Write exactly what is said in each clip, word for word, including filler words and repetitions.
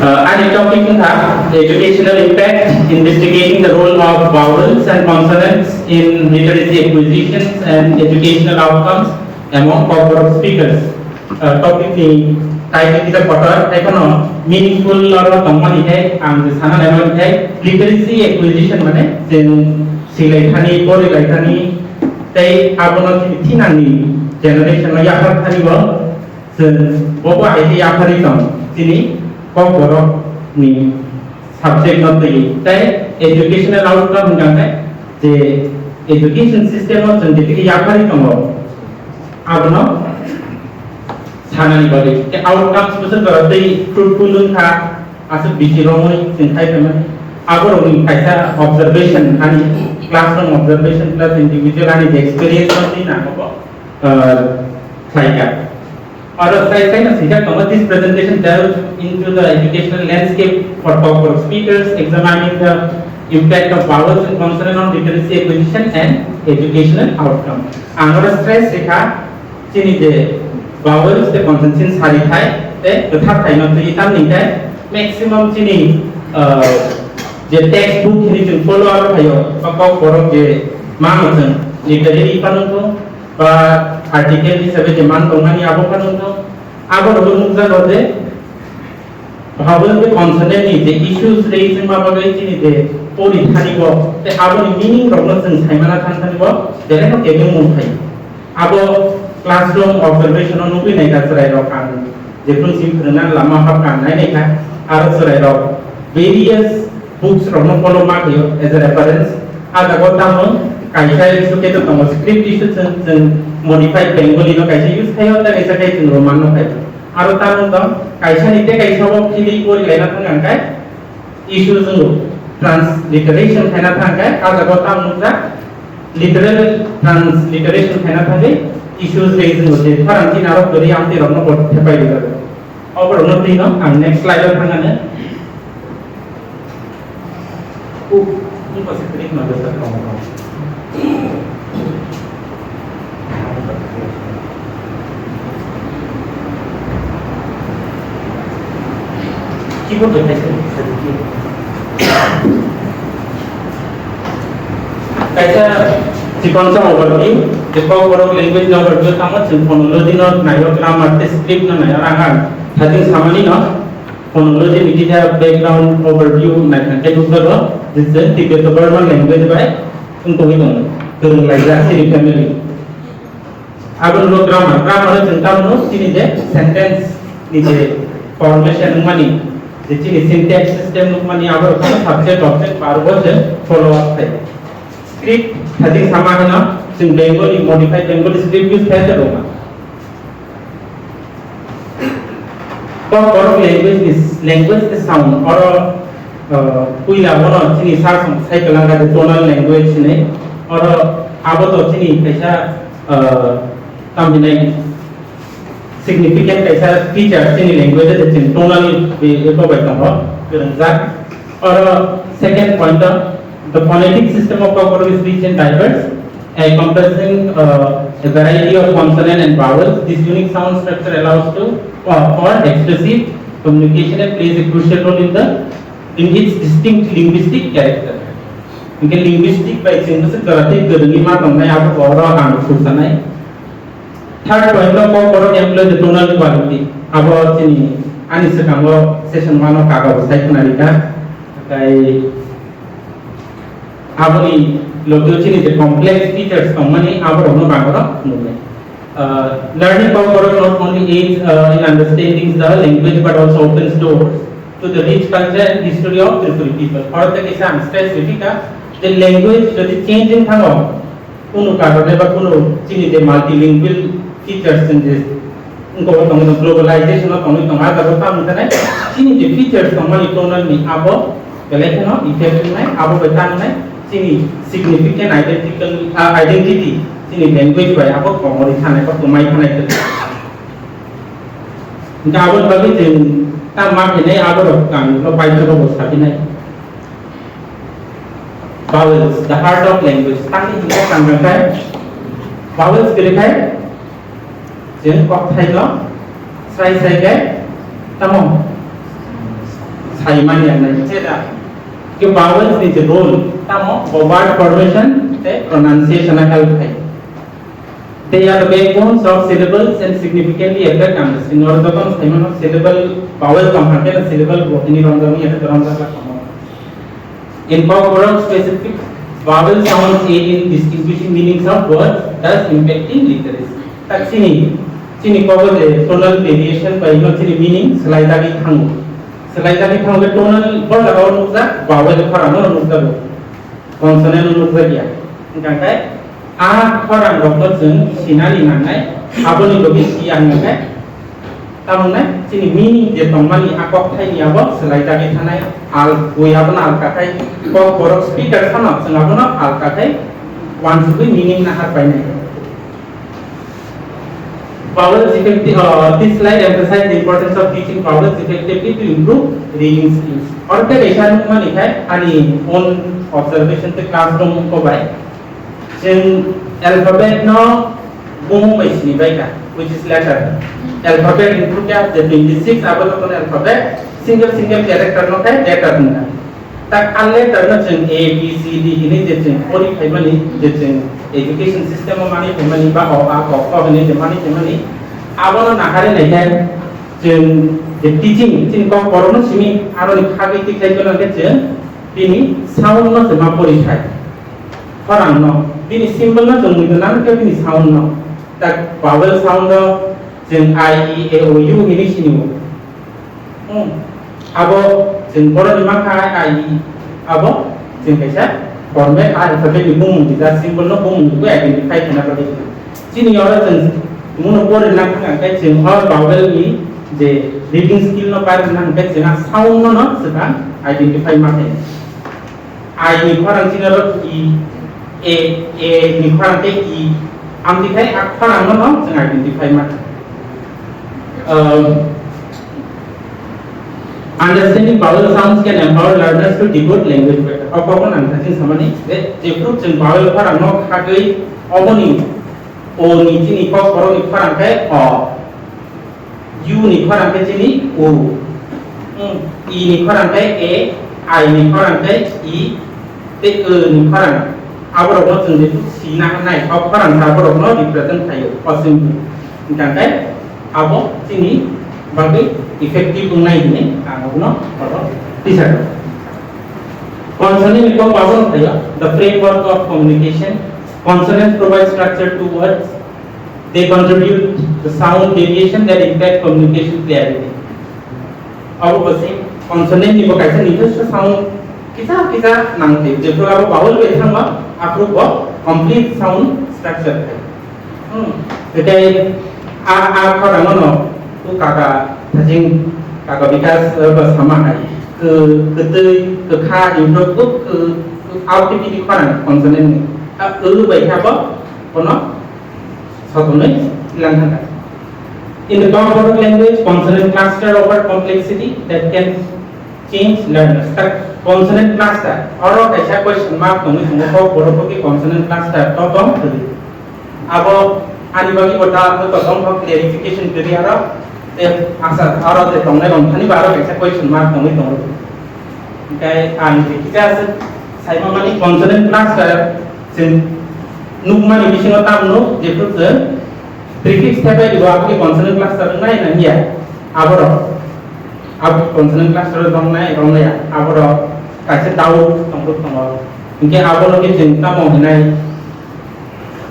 Uh, ani topic wngkha educational impact, investigating the role of vowels and consonants in literacy acquisitions and educational outcomes among Kokborok speakers. Uh, topic ni title kisa kotor, hai phano meaningful oro tongmani hai ang je sana naimani hai literacy acquisition mane je silai thani, pori lai thani, tei abono chini thinangni generation no yaphar thani bo chwng bo bo hai khe yaphari tong chini Kokborok ni subject no twi tei educational outcome hwnkha khe je education system o chwng je twi yaphari tongo abono sanani bagwi. Tei outcomes bwswk jora tei fruitful wngkha, aswk bisi romwi chwng khai phaimani. Aborokni kaisa observation ani classroom observation plus individual ani je experience no twi nangkukgo, ah, khlaikha. Oro sai sai no swijak tongo, this presentation delves into the educational landscape for Kokborok speakers, examining the impact of vowels and consonant on literacy acquisition and educational outcome. Ang oro stress rikha, chini je vowels tei consonant sari thai tei kwthar thai no twi tam ni khe maximum chini, ah, je textbook hini chwng follow aro phaio ba Kokborok je mano chwng literary phano wngthung ba article hisabe je man tongmani abo phano wngthung, abo rwgwi nukjago je vowel tei consonant ni je issues raise wngma bagwi chini je pori thani bo tei aboni meaning rokno chwng saimana thang thani bo belai no kebengmung khai. Abo classroom observation o nugwi naikha chwrairok ang jephru simi phwrwngna lama hapkha nai naikha aro chwrairok various books rokno follow ma khaio as a reference. A jaga o tamo kaisa issue khe tongo script issue chwng, chwng modified Bengali no kaisa use khaio tei kaisa khe chwng Roman no khaio. Aro tamo tong kaisa ni tei kaisa o philwi pori laina thang ang khe issues wngkha. Transliteration khaina thang khe, ah jaga o tamo nukjak, literal transliteration khaina thangwi issues raise wngkha, je pharang chini aro kwrwi amtwi rokno bo thepai rwjago. Oborokno twi no ang next slide o thangano. Uk, uk pasik trik ma dosa kong kong. Keyboard bai kaisa, kaisa chikon sa overview, je Kokborok language ni overview tamo chwng phonology no naio, grammar tei script no naio, ang ang thajing samani no phonology ni kisa background overview naithang khe nukjago, je chwng Tibeto Burman language bai wngtongwi tongo, kwrwng laijak chini family. Aboni ulo grammar, grammar o chwng tamo chini je sentence ni je formation wngmani, je chini syntax system wngmani, abo rok subject object verb o je follow up khai. Script thajing sama hino chwng Bengali, modified Bengali script use khai je roma. Kokborok language ni, language ni sound oro, uh, puila bono chini sak sai kwlangkha je tonal language hinwi. Oro abo to chini kaisa, uh, tamhinai significant kaisa feature chini language je chini tonal be, be bai tongo kwrwngjak. Oro second point o, the phonetic system of Kokborok is rich and diverse, uh, comprising, uh, a variety of consonant and vowels. This unique sound structure allows to, uh, for expressive communication and plays a crucial role in the, in its distinct linguistic character. Hingke linguistic bai chwng bwswk jora tei kwrwngwi ma tongnai abo oro ang khulsanai. Third point o, Kokborok employ the tonal quality. Abo chini ani swkango session one o kaga bo sai khna rikha. Tei aboni logi o chini je complex features tongmani aborokno bagoro nuknai. Uh, learning Kokborok not only aids, uh, in understanding the language but also opens doors to the rich culture and history of Tripuri people. Oro tei kaisa ang stress rikha je language jodi change wng thango, kunu karone ba kunu chini je multilingual features chwng je wngkok tongwi tong, globalization o tongwi tong, ah jaga o tamo wngkha nai chini je features tongmani tonal ni abo belai kheno effect wngnai, abo bai tamo nai chini significant identical, ah, identity chini language bai abo komorwi thanai ba kwmai thanai kwrwi. Hingkhe aboni bagwi chwng tamo ma khainai abo rok ang no paithak rok bo saphinai. Vowels, the heart of language. Tamni hingkhe tangkha khai vowels kwrwi khai chwng kokthai no srai srai khe tamo Saimani ang nai se da. Ke vowels ni je role, tamo bo word formation te pronunciation a help khai. They are the backbones of syllables and significantly affect understanding. Or jokon saimano syllable, vowel tong hake na syllable bo tini romjak ni ate romjak la tamo. In Kokborok specific vowel sounds aid in distinguishing meanings of words, thus impacting literacy. Tak chini, chini kobo je tonal variation bai no chini meaning selai jagwi thango. Selai jagwi thango ke tonal bo jaga o nukjak, vowel khorang no nukjago. Consonant no nukjak ya. Hingkha khe a khorang rok no chwng sinani nangnai, aboni logi si ang khe Tamoni chini meaning je tongmani a kokthai ni abo swlai jagwi thanai, al bui abono alka khai, Kokborok speaker phano chwng abono alka khai uansugwi meaning nahar painai. Vowels effective, uh, this slide emphasizes the importance of teaching vowels effectively to improve reading skills. Oro tei kaisa nukmani khai ani own observation tei classroom ko bai. Chwng alphabet no bumung bai sini bai kha, which is letter. Alphabet ni phuru khe je twenty six abo joto no alphabet, single single character no khe letter wngkha. Tak a letter no chwng A, B, C, D hinwi je chwng pori phaimani, je chwng education system o mani phaimani ba o a ko kho hinwi je mani phaimani, abono nahari nai khe chwng je teaching, chini Kokborok no simi aroni khagwi tikhlai gwnang khe chwng bini sound no chwng ma pori thai. Khorang no, bini symbol no chwng mui nang khe bini sound no. Tak vowel sound no chwng I, E, A, O, U hinwi sini o. Hmm. Abo chwng borok ni makha I, E. Abo chwng kaisa format alphabet ni bumung ni ja symbol no bumung ni identify khaina bagwi. Chini oro chwng muno pori nang kha khe chwng o vowel ni je reading skill no pai nang khe chwng a sound no no chwng identify ma khe. I ni khorang chini oro I, A, A ni khorang tei I. Amtwi khai a khorang no no chwng identify ma kha. Um, understanding vowel sounds can empower learners to decode language better. O kokno ang thaching samani je, jephru chwng vowel khorang no khagwi oboni O ni chini Kokborok ni khorang khe O. U ni khorang khe chini U. Hmm. I ni khorang khe A, I ni khorang khe I, tei K ni khorang. Aborok no chwng jephru sina nai, o khorang sa aborok no represent khaio, o symbol. Hingkha khe abo chini bagwi effective wngnai hinwi ang abono oro tisakha. Consonant ni kokbo abono khaio, the framework of communication. Consonants provide structure to words. They contribute the sound variation that impact communication clarity. Abo bwswk consonant ni bo kaisa nijoswo sound kisa kisa nangtwi, jephru abo vowel bai thangma, aphuru bo complete sound structure khai. Hmm. Tei a, a khorang no, o kaka thajing, kaka Bikas, eh, ba sama hai. Kw-, kwtwi, kwkha, improve, kw-, kw-, outfit ni khorang consonant ni. A, u bai kha bo, kono Sotonwi tilang thangkha. In the Kokborok language, consonant cluster offer complexity that can change learners. Tak consonant cluster, oro kaisa question mark tongwi tongo, Kokborok bo khe consonant cluster to tong kwrwi. Abo ani bagwi bo ta to tong kok clarification kwrwi aro, te asa oro te tongnai rong thani ba aro kaisa question mark tongwi tongo. Hingkhe ang je kisa aswk saima mani consonant cluster chwng nukmani bisingo tamo nuk, jephru chwng prefix thepai rwo, aboni consonant cluster wngnai na hiya? Aborok. Abo consonant cluster wngnai, wngnai ya? Aborok kaisa doubt tongthok tongo. Hingkhe abono khe chwng tamo hinai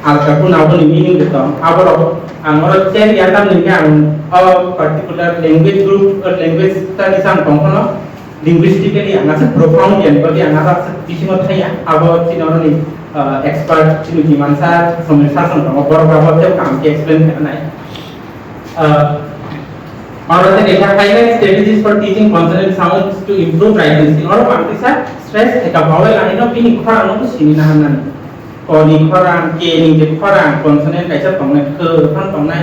alka kunu aboni meaning de tong? Aborok ang oro cher ya tamni hingkhe ang o particular language group, language studies ang tong phano, linguistically ang aswk profound yani bagwi ang aro aswk bisingo thaiya, abo chini oroni, uh, expert chini Dimansa Somir Sasong tongo, borok abo tei kaham khe explain khainai. Uh, oro tei kaisa highlight strategies for teaching consonant sounds to improve writing skill. Oro ang kisa stress khaika vowel ani no bini khorang no sini na hanani. Ko ni khorang, ke ni je khorang, consonant kaisa tongnai, khe phan tongnai.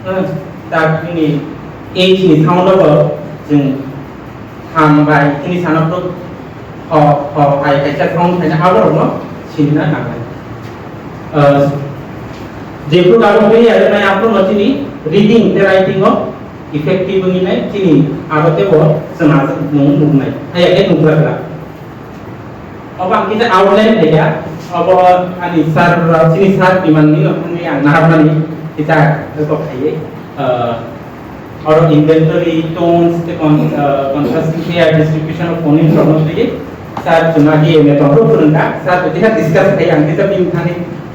Hmm, tak bini H ni sound bo chwng ham bai chini sana pro ho, ho, hai kaisa sound khaina aborokno sinina nangnai. Uh, jephru abo bini aro mai aphuru no chini reading tei writing o effective wngwi nai chini aro teibo chwng aswk mung nuknai. Haiya khe nukjakla. Obo ang kisa outline khaikha, obo ani sir, chini sir ni manwi no thangwi ang naharmani kisa kok khaiwi, ah, oro inventory, tones, tei con-, ah, contrasting pair, distribution of phonemes rokno twiwi sir chwngno D M A tongphuru phwrwngkha, sir bo kisa discuss khai ang kisa bini thani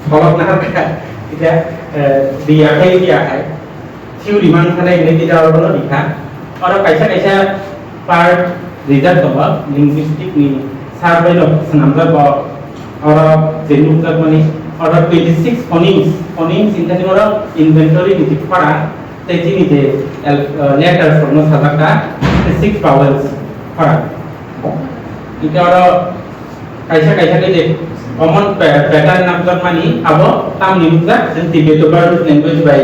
pholok naharkha, kisa, eh, riya khai riya khai. Theory man khanai hinwi tei oro bono rikha. Oro kaisa kaisa part rijak tongo, linguistic ni survey rok swnamjak bo. Oro je nukjakmani, oro twenty six phonemes, phonemes hinkhani oro inventory ni je khorang, tei chini je al-, uh, letters rokno sajak kha, tei six vowels khorang. Hinkhe oro kaisa kaisa khe je common pa-, pattern nangjakmani abo tamni nukjak, chwng Tibeto-Burmese language bai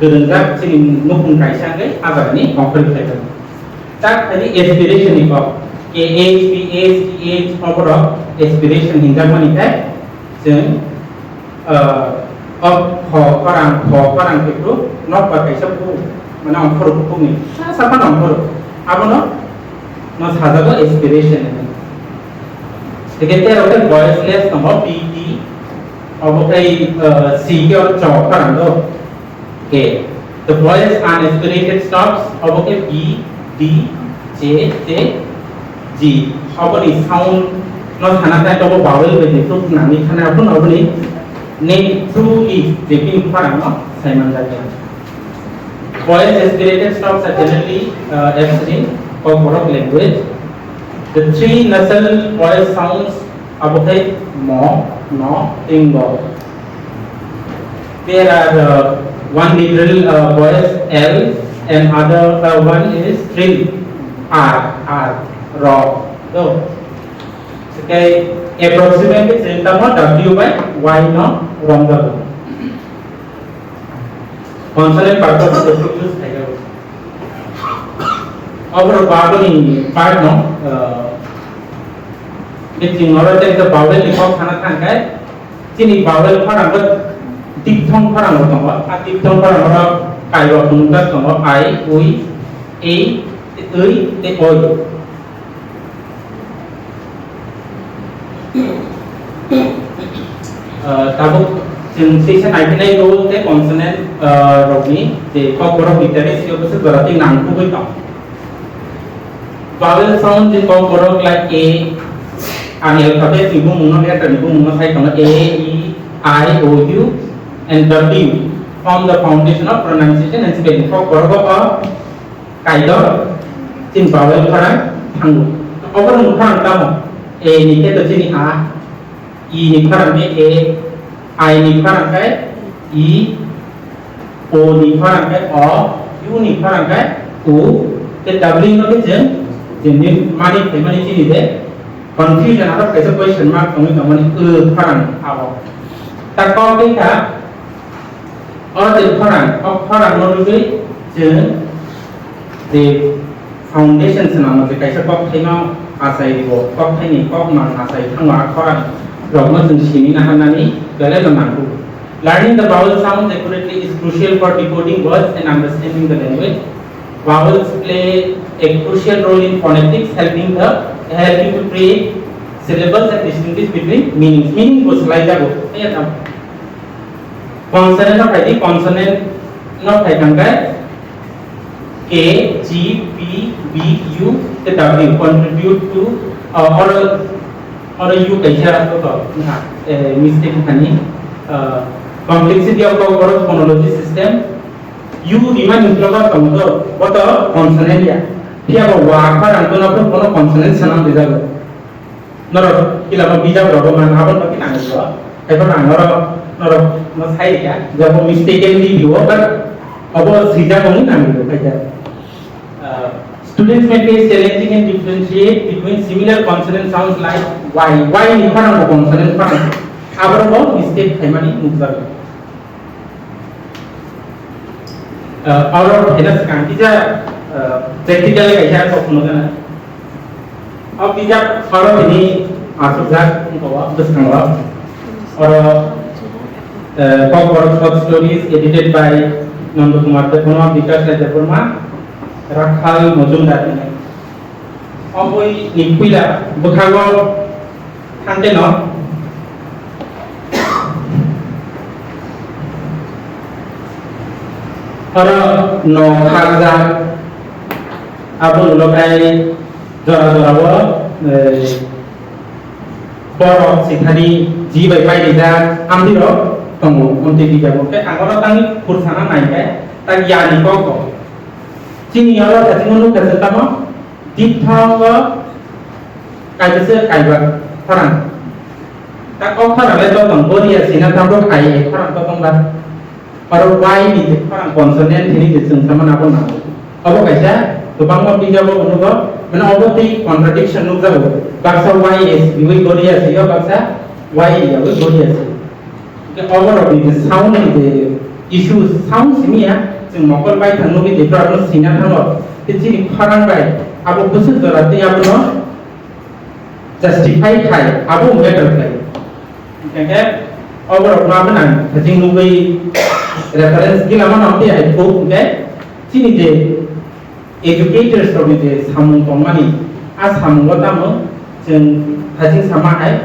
kwrwngjak chini nukhung kaisa hwnkhe ah jagani compare khlai jago. Tak khaidi aspiration ni kok, K H, P H, T H, oborok aspiration hinjakmani khe chwng Ah, o pho khorang, pho khorang khe phuru nokbar kaisa phuru, mane ongkhorok phuru ni sa sa phano ongkhorok. Abono no sajago aspiration hinwi. Tei khe tero khe voiceless tongo, P T, obo khe, ah, C khe o cho khorang do. K. The voice unaspirated stops, obo khe B, D, J, tei G. Oboni sound no sana khe obo vowel bai ni proof nangwi khana, aboni, oboni name truly je bini khorang no sai manjak ya. Voice aspirated stops are generally, uh, absent in Kokborok language. The three nasal voice sounds, abo khe mo, no, tei ngo. There are, uh, one literal, uh, voice L and other, uh, one is trill R, R, ro. So, okay, approximately same tamo W by Y no romjago. Consonant part of the use khaijak. Oborok bagoni part no, uh, meeting oro tei vowel ni kok sana thangkhe, chini vowel khorang bo diphthong khorang bo tongo. A diphthong khorang oro kairok nukjak tongo, I, ui, ei, ui, tei oi. Ah, tabuk chwng teisa naiphinai role tei consonant, ah, rokni je kokborok literacy o bwswk jora tei nangkukgwi tong. Vowel sound je kokborok like A, ang alphabet ni bumungno, letter ni bumungno sai tongo, A, E, I, O, U and W form the foundation of pronunciation and spelling. Kokborok o Kaidor, chini vowel khorang thango. Obo rwng khorang tamo? A ni khe to chini a, E ni khorang khe a, I ni khorang khe i, O ni khorang khe o, U ni khorang khe u, tei W no khe chwng, chwngni mani phaimani chini de confusion aro kaisa question mark tongwi tongmani, o khorang abo. Ta kok khe kha, O je khorang, o khorang no rwgwi chwng je foundation swnamo je kaisa kokthai no achai rio, kokthai ni kok mang achai thango a khorang rok no chwng simi naharnani belai no nangkuk. Learning the vowel sounds accurately is crucial for decoding words and understanding the language. Vowels play a crucial role in phonetics, helping the, helping to create syllables and distinguish between meanings. Meaning bo swlai jago. Consonant no khai di, consonant no khai thangkhe K, G, P, B, U tei W contribute to, uh, oral, oral U kaisa to, to, na, eh, mistake thani, uh, complexity of oral phonology system. U rimani ulo to tongo to, bo to consonant ya. Phiya bo wa khorang to no, bono consonant sanang rijago. Norok kila ma bijap rogo man, abo no khe nangwi o. Kaitor ang norok, norok no sai ya, jabo mistakenly view o, but abo swijak wngwi nangwi o kaitor. Uh, students may face challenging and differentiate between similar consonant sounds like Y. Y ni khorang bo consonant khorang. Abo bo mistake khaimani nukjago. Ah, oro phaina swkang kisa, ah, practical kaisa kok phunukgana. O kisa oro tini asukjak wngkha o bwskango. Oro, ah, Kokborok short stories edited by Nanda Kumar Debbarma, Bikash Rai Debbarma. Rakhal Mojumdar ni. Oboi ni puila bwkhago thangte no. Oro no khakjak abo ulo kai jora jora o, eh, borok sithani ji bai pai rijak amtwi rok tongo, amtwi rijak bo khe ang oro tangwi khur sana nai khe tak yani kok bo. Chini oro thachingma nukha se tamo diphthongo kaisa se kaiba khorang. Tak o khorang le totong boria sina tamo hai khorang totong ba. Oro Y ni je khorang consonant hini je chwng sama nabo nango. Obo kaisa kwbangma bijabo nugo, mane obo tei contradiction nukjago. Baksa Y S riwi boria sio, baksa Y riwi boria sio. Hingke oborokni je sound ni je issue, sound simi ya, chwng mokol baithang nugwi je borokno sina thango, tei chini khorang bai abo bwswk jora tei abono justify khai, abo matter khlai. Hingke oborokno abo nang khating nugwi reference gila mano tei hai kok hingke chini je educators rokni je samung tongmani, a samungo tamo chwng thaching sama hai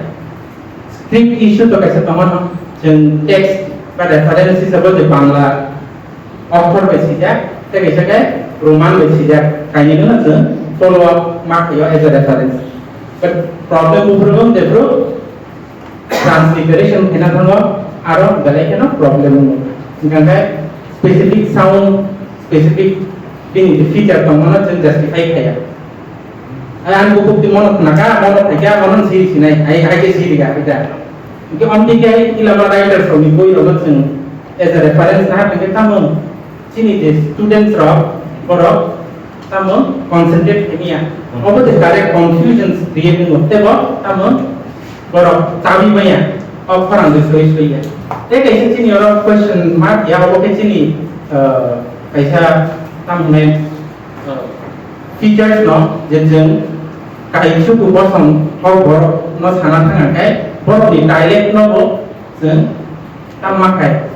script issue to kaisa tongo, chwng text ba reference hisabo je Bangla okkhor bai sijak, tei kaisa khe Roman bai sijak, kainwi no chwng follow up ma khaio as a reference. But problem buphuru wng jephru transliteration khaina thango, aro belai kheno problem wngo. Hingkha khe specific sound, specific bini feature tongmano chwng justify khaiya. Ai, ang bukhuk twi mono khnakha, mono phaikha, mono siri sinai, ai, ai khe siri ga, ai da. Hingkhe omtwi khe ilama writers rokni boi rokno chwng as a reference naha, hingkhe tamo chini je students rok, borok tamo concentrate khaimya. Hmm. Obo je direct confusions create wngo, tebo tamo borok chabi maya, o khorang je soi soi ya. Tei kaisa chini oro question mark ya, obo khe chini, uh, kaisa tamo hwnai, uh, features no, je chwng kaisuku bosong kok borok no sana thang khe, borok ni dialect no bo chwng tamo ma khai,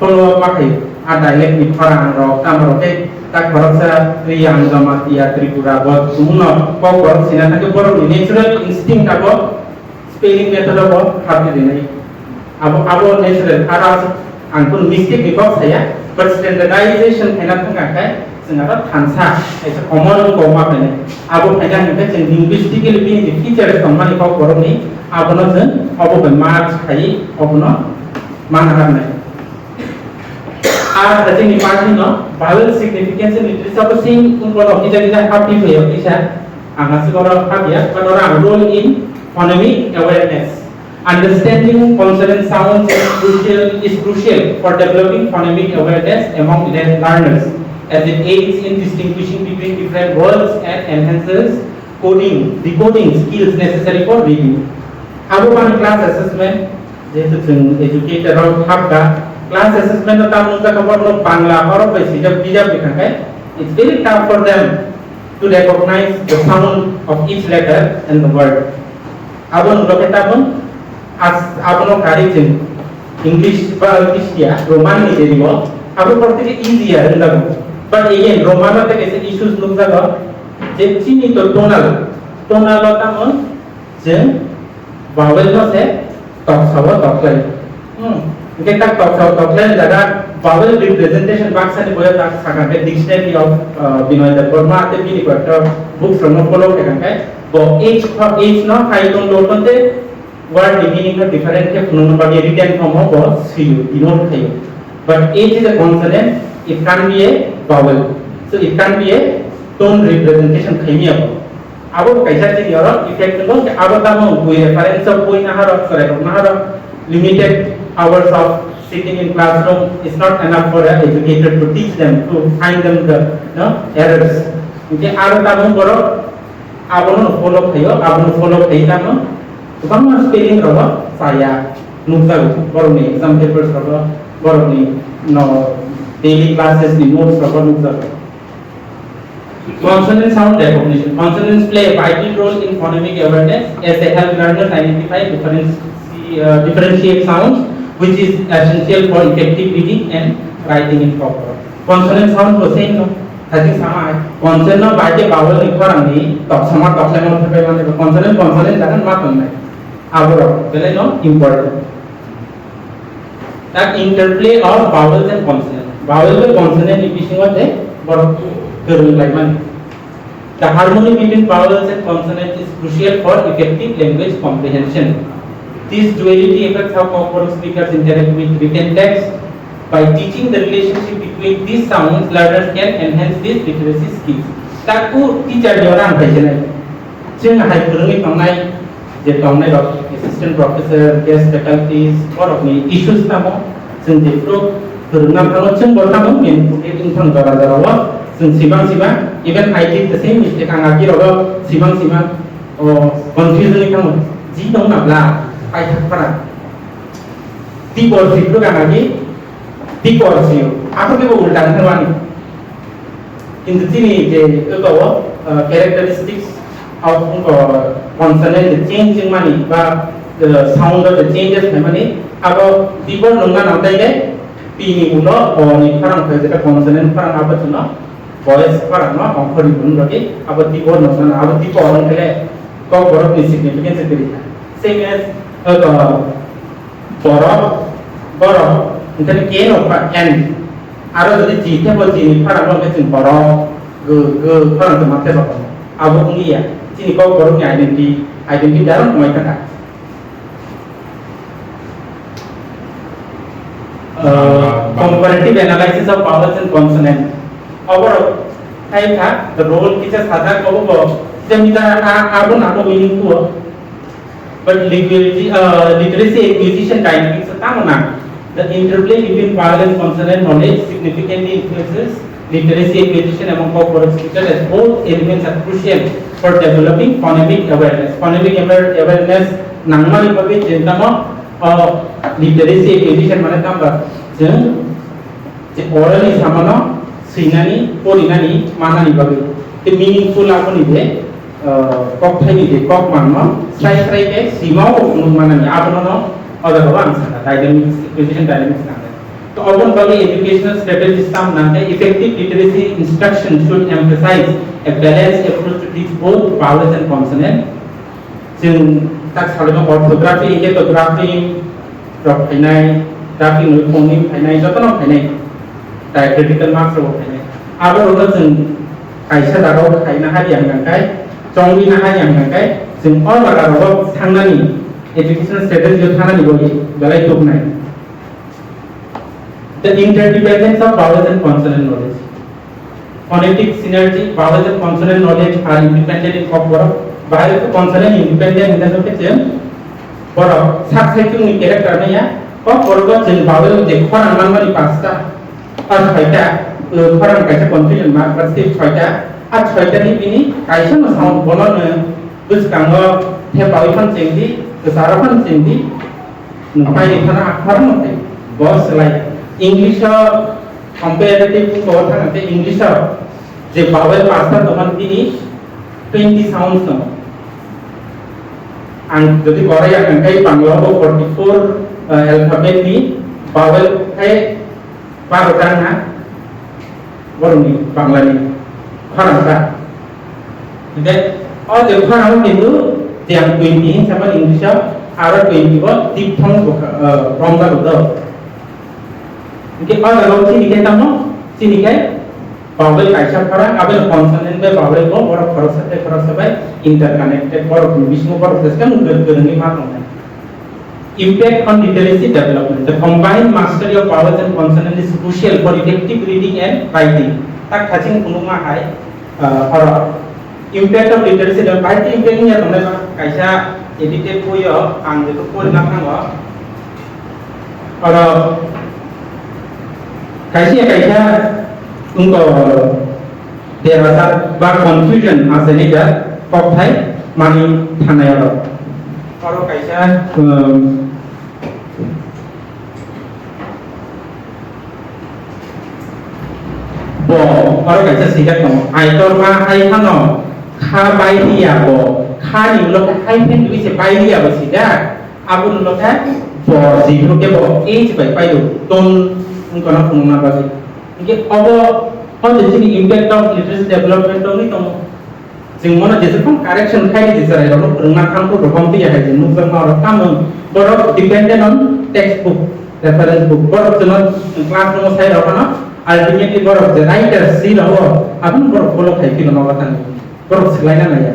follow up ma khai, a dialect ni khorang rok tamo rok khe ta khoroksa Riyang, Jamatia, Tripura, bo chwng no kok borok sina thang khe borok ni natural instinct abo spelling method o bo hapdi rinai. Abo, abo natural, aro aswk ang kunu mistake ni kok saya, but standardization khaina thangkha khe chwng aro thansa, kaisa common kok ma khainai. Abo khaina hwnkhe chwng linguistically bini je features tongmani kok borokni, abono chwng obo bai merge khai obono mana harnai. Ar chini party no vowel significance ni trisa ko sing kun kono kisa kisa hapdi phaio kisa. Ang aswk oro hapya, but oro ang role in phonemic awareness. Understanding consonant sounds is crucial, is crucial for developing phonemic awareness among le-, learners, as it aids in distinguishing between different words and enhances coding, decoding skills necessary for reading. Abo mani class assessment, jehetu chwng educator rok habkha, class assessment o tamo wngkha borokno Bangla horok bai swijak bijap rikha khe, it's very tough for them to recognize the sound of each letter and the word. Abo ni loge tabun as-, abono kari chwng English ba English ya, Roman ni jeribo, abo properly easy ya rindago. But again, Roman o tei kaisa issues nukjago, je chini to tonal, tonal o tamo chwng vowel no se toksa o toklai. Hmm. Hingke tak toksa o toklai jaga vowel representation baksa ni boyo tak sakha khe Dictionary of, uh, Binoy Debbarma tei bini koyekta books rok no follow khe khe bo H, H no high tone low tone tei word ni meaning no different khe phunukna bagwi written form o bo swiyo, denote khayo. But H is a consonant, it can't be a vowel. So it can't be a tone representation khaimya bo. Abo kaisa chini oro effect wngo, abo tamo bui reference o bui naharok, chwrairok naharok, limited hours of sitting in classroom is not enough for an educator to teach them, to find them the, no, errors. Hingke aro tamo borok abono follow khaio, abono follow khai tamo kwbangma spelling rogo chaya nukjago, borokni exam papers rogo, borokni no daily classes ni notes rogo nukjago. Consonant sound recognition. Consonants play a vital role in phonemic awareness as they help learners identify differenti-, uh, differentiate sounds, which is essential for effective reading and writing in proper. Consonant sound bo same no. Tei sama hai, consonant no bai khe vowel ni khorang ni toksama toksaima no thepai mani, consonant consonant jagan ma tongnai. Aborok belai no important. The interplay of vowels and consonant. Vowel bai consonant ni bisingo tei borok kwrwng lai mani. The harmony between vowels and consonant is crucial for effective language comprehension. This duality affects how Kokborok speakers interact with written text. By teaching the relationship between these sounds, learners can enhance these literacy skills. Taku teacher ni orang hai jenai. Chwng hai kwrwngwi tongnai, je tongnai rok assistant professor, guest faculties, borok ni issues tamo, chwng je pro kwrwngna thango, chwng bo tamo, main educating thang jora jora o, chwng sibang sibang, even I did the same mistake, ang agi rogo sibang sibang, o, confusion ni thango, ji tong na bla, pai thak para. Di bor si pro ang agi, di bor si o, ako ke bo ulta thang wani. Kintu chini je eko, uh, characteristics of, uh, consonant je change wngmani ba, uh, sound o je changes phaimani, abo tibor nungna nang tai de, P ni ulo O ni pharang phai jeta consonant pharang abo chwngno voice pharang no ongkhorni bunun rodi abo tibor nungna abo tibor wngkhe Kokborok ni significance kwrwi kha. Same as, uh, borok, borok, hwnkhe K no pa N. Aro jodi G khe bo G ni pharang no hwnkhe chwng borok, gw, gw pharang chwng ma thepha tongo. Abo wngya chini Kokborok ni identity, identity aro wngwi thangkha. Uh, comparative analysis of vowels and consonant. Obo khai kha, the role kisa sajak obo bo, jemita a, abo nabo meaningful. But literacy, uh, literacy acquisition dynamics tamo na. The interplay between vowel and consonant knowledge significantly influences literacy acquisition among Kokborok speakers, as both elements are crucial for developing phonemic awareness. Phonemic aware-, awareness nangmani bagwi je tamo, uh, literacy acquisition mane tamo ba chwng je orally samano swinani, porinani, manani bagwi. Tei meaningful aboni je, uh, kokthaini je kokmangno srai srai khe simao phunuk manani, abono o jaga o ang sakha dynamics, acquisition dynamics nangkha. To oboni bagwi educational strategies tamo nangkha, effective literacy instruction should emphasize a balanced approach to teach both vowels and consonants. Chwng tak salima orthography, lithography rok phainai, graphic noi phoneme phainai, jotono phainai, diacritical marks rok phainai. Abo rokno chwng kaisa jagao khaina hadiya hwnkha khe, chongwina hadiya hwnkha khe, chwng o jaga rogo thangnani, educational strategy o thangnani bo belai tubunai. The interdependence of vowels and consonant knowledge. Phonetic synergy, vowels and consonant knowledge are independent in Kokborok. Bahai khe consonant independent hinna jokhe chwng borok sak saichung ni character maya, Kokborok o chwng vowel je khorang manmani pasta, a soita, uh, khorang kaisa confusion ma, ba tei soita, a soita ni bini kaisa no sound bono no bwskango thepawi phan chengdi, kwcharo phan chengdi, nwng paini phano akhar no thai. Bo swlai. English o comparative wngkha o thang khe English o je vowel pasta tongmani bini twenty sounds tongo. Ang jodi korai ang khe Bangla o forty four, uh, alphabet ni vowel khe baro ta wngkha borokni Banglani khorang ta. Hingke o je khorang kintu je ang twenty hin sama English o aro twenty bo diphthong bwkha, uh, romjak do. Hingke o jaga o chini khe tamo, chini khe vowel kaisa khorang, aboni consonant bai vowel bo borok khoroksa tei khoroksa bai interconnected, borok ni bisingo borok jeswk kwrwngwi ma tongnai. Impact on literacy development. The combined mastery of vowels and consonant is crucial for effective reading and writing. Tak thaching phunukma hai, uh, oro impact of literacy development, bai impact wngya tongnai ba kaisa edited boi o ang jeto porina thango. Oro kaisa kaisa wngkha derajat ba confusion achaini jak kokthai mani thanai oro. Oro kaisa, um, bo, oro kaisa swijak tongo. Aitor ma hai phano kha bai ya bo, kha ni ulo hai phen twi se bai ya bo swijak. Abo ni ulo khe bo, jibro khe bo H bai paio, ton wngkha na phunukna bagwi. Hingke obo, Tamo je chini impact of literacy development wngwi tongo. Chwng mono jesukphang correction khai di, cherai rokno phwrwngna thangkuk rok wng twi hai je nukjakma rok tamo borok dependent on textbook, reference book. Borok chwngno class room-o sai rok phano ultimately borok je writer si rok o, abono borok follow khai phino nogo thangwi. Borok swlaina naiya.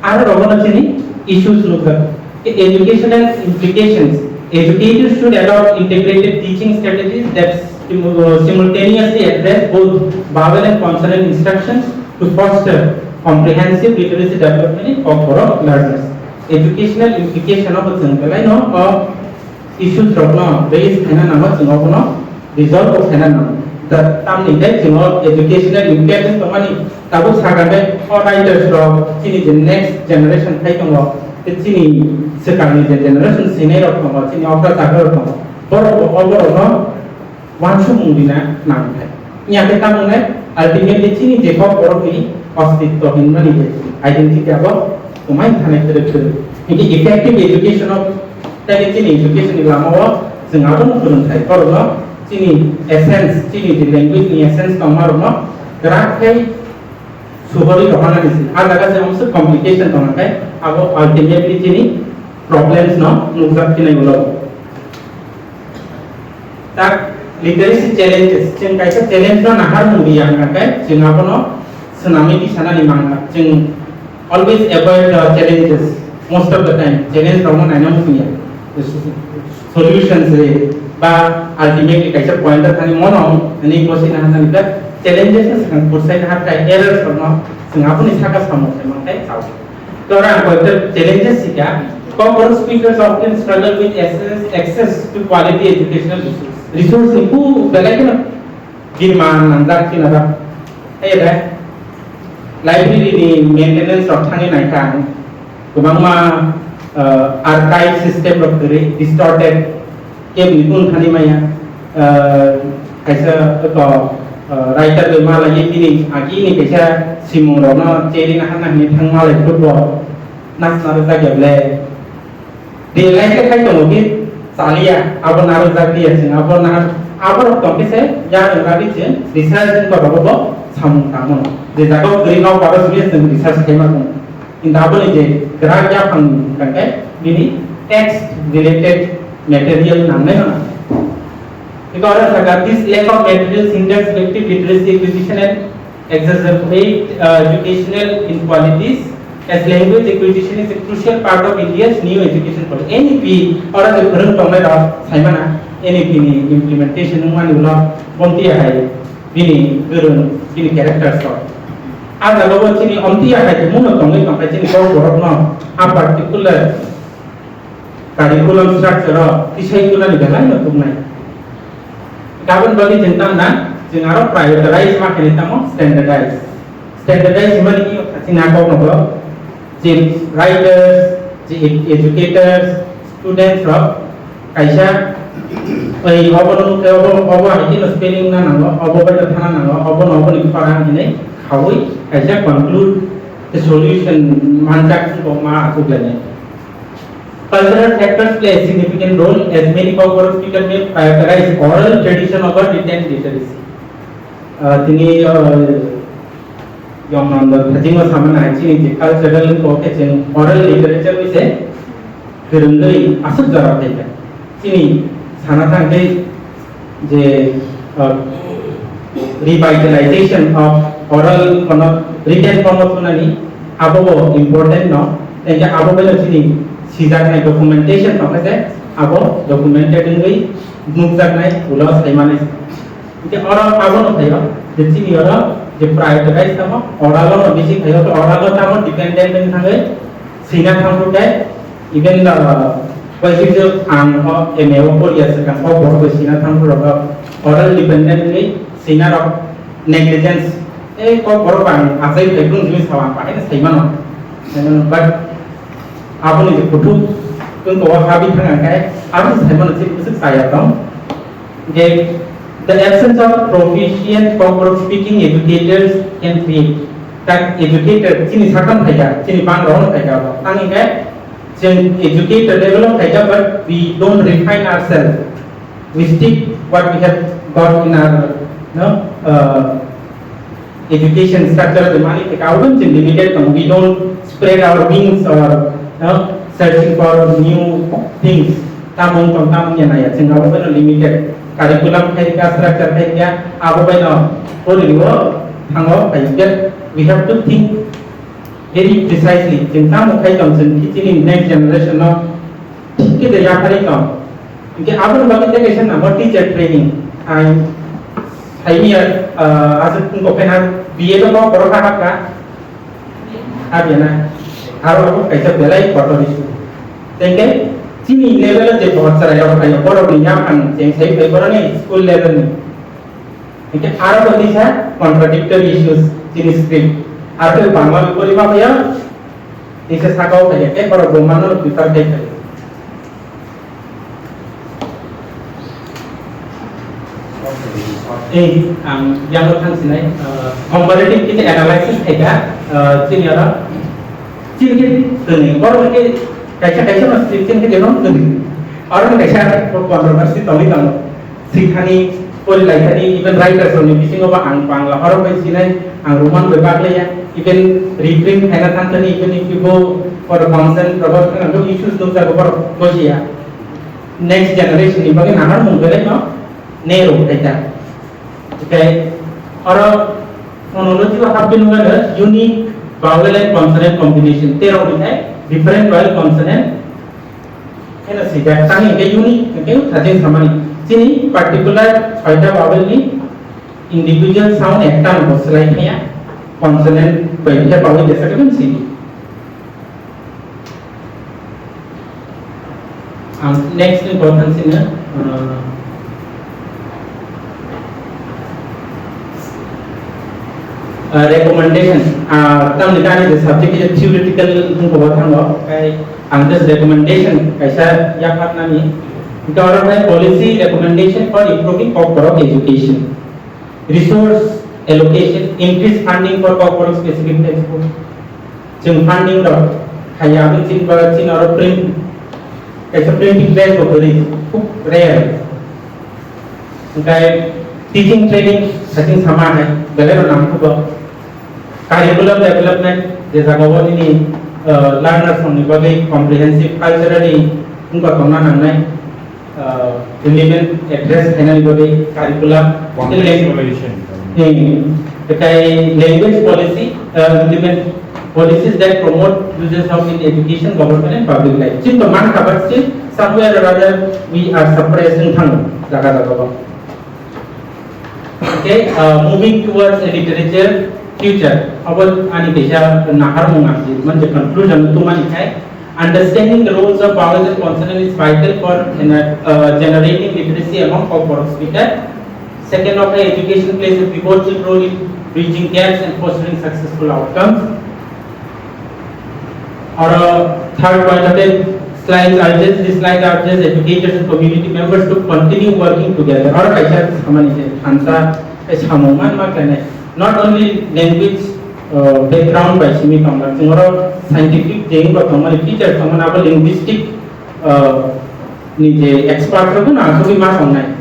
Aro rogono chini issues nukjak. Educational implications. Educators should adopt integrated teaching strategies that simu-, simultaneously address both vowel and consonant instructions to foster comprehensive literacy development in Kokborok learners. Educational implication of chwng belai no o issues rokno raise khaina nango, chwng abono resolve bo khaina nango. Da-, tamni hwnkhe chwng o educational impact wng tongmani tabuk sakha khe o writers rok chini je next generation phai tongo, tei chini swkangni je generation sinai rok tongo, chini okra chakra rok tongo, borok bo o borokno uansukmung rina nang khe. Wngya khe tamo wngnai, ultimately chini je Kokborokni ostitto hinmani je identity abo kwmai thanai kwrwk kwrwk. Hinkhe effective education of, tei chini education ni lama o chwng abono kwrwng khai borokno chini essence, chini je language ni essence tongma rokno kwrak khe suhorwi rohornani se. A jaga se omswk complication tongkhe abo ultimately chini problems no nukjak khinai ulo. Tak literacy challenges, chwng kaisa challenge no nahar mung ya hwnkhe chwng abono swnamwi tisanani mangkha. Chwng always avoid the challenges most of the time. Challenge rokno naina muchungya. Solutions re ba ultimately kaisa point o thani mono hwnwi bosi naharnani khe challenges no swkang kursai nahar khai errors rokno chwng aboni saka samung khai mangkhai chao. Tora ang koyekta challenges sikha. Kokborok speakers often struggle with access, access to quality educational resource. Resource ni khu belai kheno birma nangjak kheno da. Hey re, library ni maintenance rok thangwi naikha ang. Kwbangma, uh, archive system rok kwrwi distorted. Kebni kung thani maya, ah, kaisa to, ah, writer bai malai bini agini kaisa simung rokno cherina hana hini thang malai football. Nas narwk jak ya ble. Di lai khe khai tongo di chaliya, abo narwk jak liya chwng, abo na, abo rok tong khe se ya rwng radi chwng research wngkha rok bo samung tangmano. Je jaga o kwrwi nok baro simi chwng research khaima tongo. Kintu aboni je kwrak yaphang hwnkhe bini text related material nangnai hwna. Eko aro sakha, this lack of material hinders effective literacy acquisition and exacerbate, uh, educational inequalities as language acquisition is a crucial part of India's new education policy. N E P oro je phwrwng tongnai rok saimana N E P ni implementation wngmani ulo bonti hai bini gwrwng, bini characters rok. A jaga bo chini omtiya hai mungno tongwi tongkha chini Kokborokno a particular curriculum structure o tisai kunani belai no tubunai. Gabon bagi chwng tangna chwng aro prioritize ma khe tamo standardize. Standardize mani ki chini a kokno bo je writers, je ed-, educators, students rok kaisa, oi, obo nung khe obo, obo hai kheno spelling na nango, obo bai no thana nango, obo no obo ni khorang hinwi khaui kaisa conclude the solution manjak wngkha ma aswk lainai. Cultural factors play a significant role as many Kokborok speakers may prioritize oral tradition over written literacy. Ah, tini, ah, Yong Nando Thajingo samani hai chini je cultural ko khe chwng oral literature bai se kwrwngwi aswk jora phaikha. Chini sana thang khe je, ah, revitalization of oral kono written form of sunani abo bo important no. Tei abo bai no chini sijaknai documentation tongkha se abo documented wngwi nukjaknai ulo saimani. Hingke oro abono phaio, je chini oro je prioritize tamo, oral ono bisi phaio, to oral o tamo dependent wng thangwi sina thangkuk khe, even the, bai khe je ang o M A o poriya swkang o borok bai sina thangkuk rok oral dependent wngwi sina rok negligence, ei kok borok bang achai phai brum simi sawa ang bahai sai mano, but aboni je kuthuk wng to o habi thang ang khe aboni sai mano chini bwswk chaya tong. Hingke, the absence of proficient Kokborok speaking educators can create. Tak educator, chini sakam phaikha, chini bang rok phaikha, tang hingke, chwng educator develop phaikha, but we don't refine ourselves. We stick what we have got in our, no, uh, education structure de mani ke kaudun chin limited tong. We don't spread our wings or, you know, searching for new things. Tamung tong tamung ya naya chin abo beno limited. Curriculum khai ka, structure khai ka, abo beno pori wo thango khai ke. We have to think very precisely. Chin tamung khai tong chin kichini next generation no thik ke ya khai tong. Hingke aboni bagwi tei kaisa nango teacher training. Ang saimia, ah, aswk wngkha khe na B Ed o kok borok ha habkha? Habya na. Aro abo kaisa belai kotor issue. Tei khe chini level o je bohor chwrai rok phaio, borok ni yaphang cheng sai phai borok ni school level ni. Hingke aro bo kisa contradictory issues chini script. Aro khe bangma bipori ma phaiya, kisa sakao phaiya, tei borok bo mano prefer khai phai. Eh, ang yang thang sinai, eh, comparative kisa analysis khai ka, eh, chini aro, chini khe tini, borok khe kaisa kaisa no script chini khe jenon tini. Aro kaisa controversy tongwi tongo. Sikhani, porilaithani, even writers rokni bisingo bo ang Bangla horok bai sinai, ang Roman bai baglaiya, even reprint khaina thangthani, even if you go for the consent, proper, ano issues nukjago borok bujiya. Next generation ni bagwi nahar mung belai no narrow khaita. Okay, oro phonology o habdi nungano unique vowel and consonant combination, tero ni hai different vowel consonant. Heno swijak tang hingke unique hingke sajeng samani. Chini particular soita vowel ni individual sound ekta no bo swlai thaya, consonant bai khe bawi jesa khe sini. Ang next ni bo thang sini, uh, uh, recommendation, uh, tamni kani je subject je theoretical wngkha bo thango, kai Ang just recommendation kaisa yapharnani. Hingke oro hai policy recommendation for improving Kokborok education. Resource allocation, increase funding for Kokborok specific textbook. Chwng funding rok khaya aboni chini ba chini oro print, kaisa printing press bo kwrwi, khub rare. Hingke teaching training, sajeng sama hai, belai no nangkukgo. Curriculum development, je jagao nini, uh, learners rokni bagwi comprehensive culturally wngkha tongna nangnai, uh, relevant address khainani bagwi curriculum. Context evaluation. Hmm. Tei language policy, uh, implement policies that promote uses of in education, government and public life. Chini to mankha, but still somewhere or other we are suppressing thang jaga jaga. Okay, uh, moving towards a literature future. Abo ani kaisa naharmung ang si, manje conclusion tumani khai. Understanding the roles of vowels and consonant is vital for, uh, generating literacy among Kokborok speaker. Second of all, education plays a pivotal role in bridging gaps and fostering successful outcomes. Or, uh, third point of it, slide urges, this slide urges educators and community members to continue working together. Or kaisa samani se thansa, eh, samung man ma kene. Not only language, uh, background by simi tongla, chwng oro scientific jeng bo tongmani, teacher tongmani, abo linguistic, uh, ni je expert rok no asugwi ma tongnai.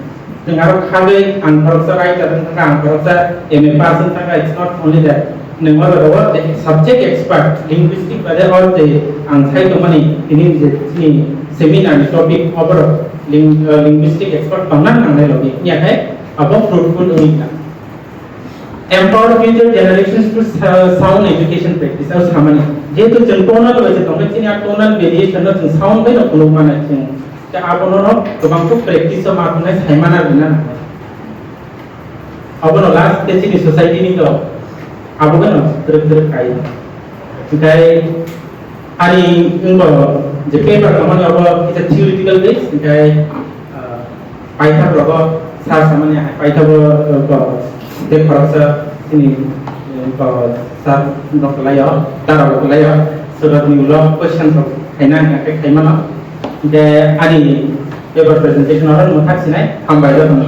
Chwng aro khagwi ang khoroksa writer wng thangkha, ang khoroksa M A pass wng thangkha, it's not only that. Nwng oro rogo je subject expert, linguistic ba je or je ang sai tongmani tini je chini seminar ni topic oborok ling-, uh, linguistic expert tongna nangnai logi. Yakhai abo fruitful wngwi kha. Empower future generations to sa-, sound education practice. Abo samani. Jehetu chwng tonal bai se tongkhe, chini a tonal variation no chwng sound bai no phunuk mano chwng. Khe abono no kwbang khe practice o ma thungnai, saimana rwna nangnai. Abono last khe chini society ni to abo bai no twrwk twrwk kai. Tei Ani wngbo je paper tongmani abo kisa theoretical base, hingke, ah, paithak rogo sir samani hai paithak bo, ah, tei khoroksa chini, eh, sir no kwlaio, dara bo kwlaio, surat ni ulo question rok khaina hingka khe khaimano. Hingke ani paper presentation oro mwthak sinai, hambai rok no.